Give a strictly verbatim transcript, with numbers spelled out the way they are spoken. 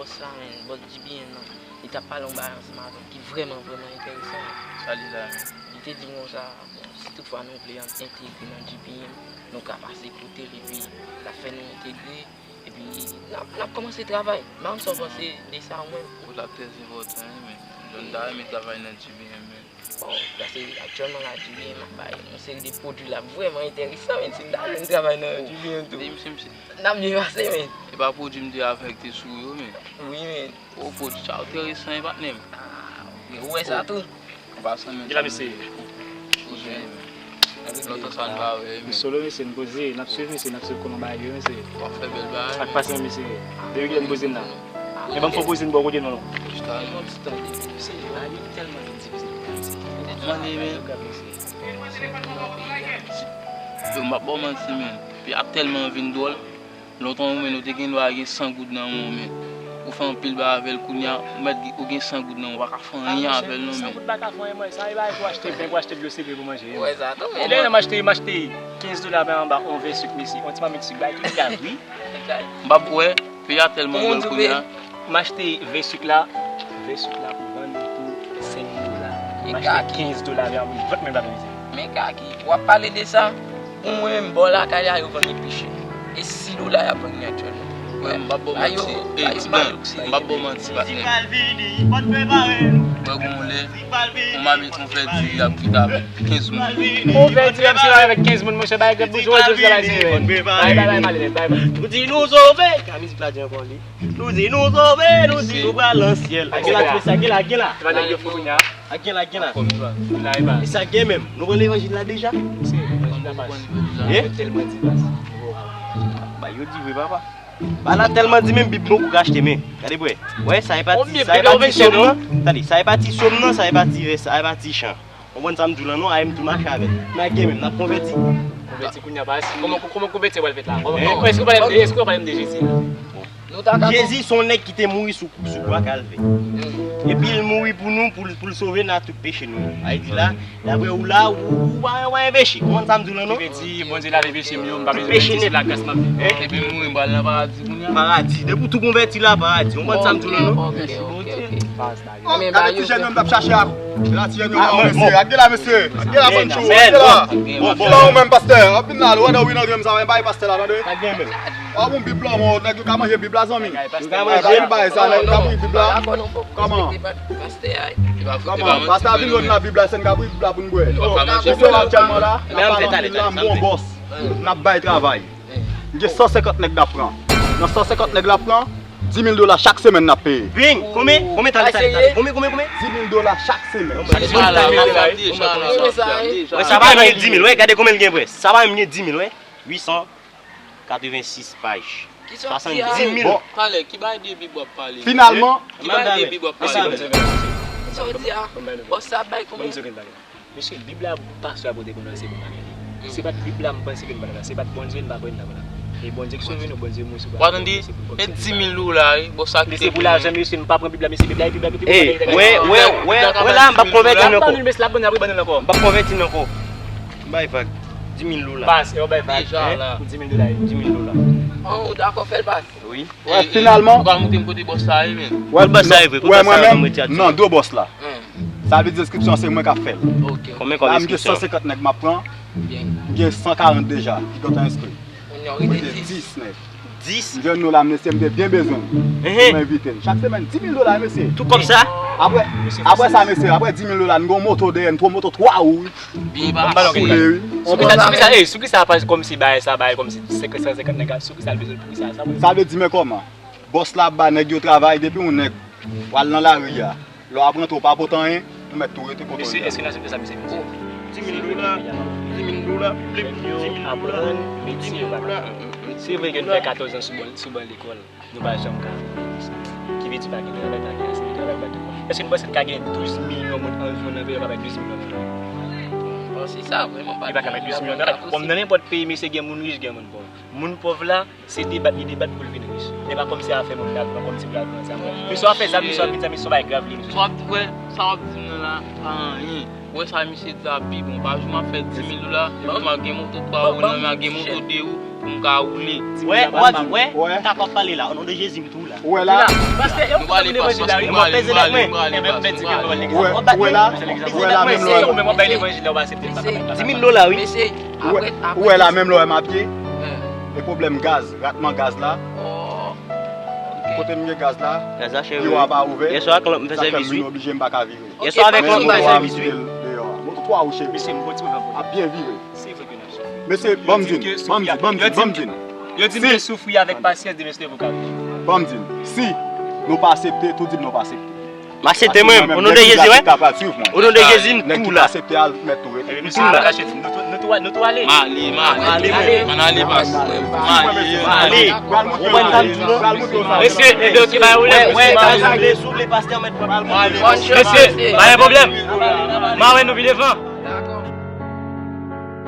Bòs la, men, bòs G B M nan, li t ap pale yon bagay ansanm avè m ki vrèman, vrèman enteresan. Sa li la, men? Li te di m konsa, bon, si toutfwa nou vle an-, entegre nan G B M, nou ka pase kote l epi l ap fè nou entegre, epi n ap, n ap kòmanse travay. M pa konn sa w panse de sa ou menm. Ou la trè enpòtan, wi, men. Jèn ta renmen travay nan G B M, men. Bon, paske aktyèlman la, G B M ap bay yon seri de pwodui la vrèman enteresan, men si m ta jwenn travay nan G B M tou, n ap byen pase, men. E pa pwodui m te avè k te sou yo, men. Wi, men. O, pwodui sa yo enteresan, wi, patnè m. Ah, ok. Ou wè sa tou? Ou pa sanble. Gila, mesye. Ou jwenn, men. Lontan sa n pa wè, men. M solo, mesye, n poze, n ap swiv, mesye, n ap swiv kòman bagay yo, mesye. W ap fè bèl bagay, men. Sa k pase, mesye? Depi kilè n poze n la? Men ban m fè w poze n bò kote non, non. Jis talè. Yon ti tande, mesye, bagay yo tèlman vin difisil pou mwen, mesye. Mande, men. Yo, m ap ba w manti, men. Peyi a tèlman vin dwòl. Lontan, ou menm, ou te gen dwa gen san goud nan men w, men. Ou fè anpil bagay avè l, kounye a, ou mèt gen, ou gen san goud nan men w, ou pa ka fè anyen avè l, non, men. San goud pa ka fè anyen, mwen. Sa e bagay pou achte pen, pou achte dlo, se pou manje, wi. Wè, sa tou, men. Dèyè, m achte, m achte kenz dola, men anba, on vè sik, mesye. On ti mamit sik, bay tout ka, wi. M p ap wè, peyi a tèlman dwòl kounye a. M achte vè sik la, vè sik la pou vann pou senk dola. M achte kenz dola, men anba, vant mwen pa mizè. Men kaki, w ap pale de sa? Pou mwen menm, bò lakay la, yo vann li pi chè. E sis dola y ap vann li aktyèlman. Mwen, m p ap ba w manti. Ey, ti ban, m p ap ba w manti, patnè. Mwen, gen yon lè, yon mamit, yon vè diri ap kite avèk kenz moun. Yon vè diri ap kite avèk kenz moun, monchè, bagay grèt bouch, ou wè jodi a la, se vre. Bay, bay, bay, pale nèt, bay, bay. Ou di nou sove, ka mizik la di ankò, li. Nou di nou sove, nou di nou pral nan syèl. A gen la, mesye, a gen la, a gen la. Se pa nèg yo fou kounye a. A gen la, gen la. Mesye, a gen menm. Nou pran levanjil la deja? Mesye, levanjil la pas. Yo tèlman di pas. Ba, yo di vre, papa. Ba la tèlman di menm Bib mwen pou ka achte, men. Gade pou wè. Wè, sa e pa ti, sa e pa ti sòm nan. Tande, sa e pa ti sòm nan, sa e pa ti vè, sa e pa ti chan. Konprann sa m di w lan non, a m tou mache avè l. N a gen menm, n ap konvèti. Konvèti kounye a, pas. Kòman, kòman konvèti a pral fèt la? Kòman, èske w pale de, èske w pale de Jezi? Jezi se yon nèg ki te mouri sou, sou kwa Kalvè. Epi l mouri pou nou, pou l, pou l sove n a tout peche nou yo. Sa vle di la, dapre ou la, ou, ou pa, ou pa gen peche. Ou konn sa m di w lan non? Ki vle di, Bondye lave peche m yo, m pa bezwen peche nèt. La gras m ap viv. Epi m mouri, m pral nan paradi kounye a. Paradi. Depi w tou konvèti la, paradi. Ou konn sa m di w lan non? Mèsi Bondye. Gade ti jèn yo m t ap chache a. Gade ti jèn yo, mesye. Ak de la, mesye. Ak de la, Pancho. Ak de la. Bon, bon, bon, ou menm, pastè. Ap vin la, ou wè nan wi nan dwèm sa, men bay pastè la, tande. Ak de menm. Wap yon Bib la, mon, nèg yo ka manje Bib la, zanmi. Yo ka manje. Bay sa, nèg yo ka manje Bib la. Kòman? Kòman? Pastè a vin jwenn la Bib la, se n ka Bib la pou n bwè. Mesye, la, aktyèlman la, n ap pale anpil la, m gon bòs. N ap bay travay. M gen san senkant nèg n ap pran. Nan san senkant nèg n ap pran, di mil dola chak semèn n ap peye. Bing! Konbyen? Konbyen? Tande, tande, tande. Konbyen, konbyen, konbyen? Di mil dola chak semèn. Wè, sa pa menm gen di mil, wè, gade konbyen l gen, wè. Sa pa menm gen di mil, wè. Uit san katrevensis paj. Swasanndis mil. Bon. Talè, ki bagay de Bib w ap pale? Finalman, ki bagay de Bib w ap pale? Sa w di a? Bòs sa bay konbyen? Mesye, Bib la pastè a pote pou nou, se bon bagay li. Se pa t Bib la m panse ke n pa la, se pa t Bondye n pa kwè n la. E Bondye ki sove nou, Bondye mouri sou kwa. W a tande? E di mil dola, wi, bon, sa ki te pou lajan, mesye, m pa pran Bib la, mesye, Bib la, Bib la, Bib la. Ey, wè, wè, wè, wè la, m p ap konvèti n ankò. M p ap konvèti n ankò. M bay vag. Di mil dola. Pas, e w bay vag. Deja la. Pou di mil dola, wi. Di mil dola. An, ou dakò fè l pas? Wi. Wè, finalman. Ou pa montre m kote bòs sa ye, men. Wè, bòs sa ye vre, wè, mwen menm, nan do bòs la. Sa vle di enskripsyon an se mwen k ap fè l. Ok. Konbyen kòb enskripsyon? La, m gen san senkant nèg m ap pran. M gen san karant deja ki gentan enskri. Mwen gen dis nèg. Dis? M jwenn nou la, mesye, m te byen bezwen pou m envite n. Chak semèn, di mil dola, mesye. Tout kòb sa? Apre, apre sa, mesye, apre di mil dola, n gen yon moto dèyè n, twa moto twa wou, wi. Byen, pa koule, wi. Sou ki sa, sou ki sa, ey, sou ki sa, kòmsi bagay sa, bagay kòmsi san senkant nèg la, sou ki sa l bezwen, pou ki sa, sa vle di men kòman? Bòs la ap ba nèg yo travay, depi yon nèg w al nan lari a, lè w ap rantre w pa pote anyen, ou mèt tou rete pote w ye a. Mesye, èske n asepte sa, mesye? Di mil dola, di mil dola, plip, di mil dola, di mil dola. Se vre ke n fè katòz an sou ban, sou ban lekòl, nou pa janm ka fè yon biznis. Ki vle di pa gen travay, pa gen ase de travay, pa gen. Èske n panse n ka gen douz milyon moun anviwon nan peyi a, pa bay douz milyon travay? Bon, se sa, vrèman, pa gen travay. Li pa ka bay douz milyon travay. Kòm nan nenpòt peyi, mesye, gen moun rich, gen moun pòv. Moun pòv la, se debat li debat pou l vin rich. E pa kòmsi afè moun la pran, kòmsi pou l al pran zam. Misye ap fè zam, misye ap vin zam, misye bay grav li, misye. Sa w ap, wè, sa w ap di m nan la, pa anyen. Ou wè sa misye di la pi bon. Pa jou m ap fè dis mil dola, epi m ap gen moto twa ou nan men, gen moto de ou, pou m ka woule. Wè, w ap di, wè, sa w ap pale la, o non de Jezi, m tou la. Ou wè la, Nou prale pas, pas, nou prale, nou prale, nou prale, pas, nou prale. Ou wè la, ou wè la menm lè w wè m abye. Dis mil dola, wi. Ou wè la menm lè w wè m abye. E pwoblèm gaz, ratman gaz la. Kote m gen gaz la, biwo a pa ouvè. Sa fè m vin oblije m pa ka vire. Yèswa avèk lòt m bay sèvis, wi. Moto twa ou cheri. Ap byen vire. Mesye, ban m di n, ban m di n, ban m di n, ban m di n. Yo di m te soufri avèk pasyans de mesye pou ka. Ban m di n, si nou pa aksepte, tou di m nou pa aksepte. M aksepte mwen, o non de Jezi, wè. O non de Jezi, m tou la. Aksepte al mèt tou rete. Nou tou la. Nou tou ale. M ale, m ale. M ale, pas. M ale. Ale. Ou konprann sa m di nou? Mesye, ede yo ki bay ou lè. Wè, wè, wè, souple, souple, pastè, mèt pran. Mesye, pa gen pwoblèm. M a wè nou pi devan.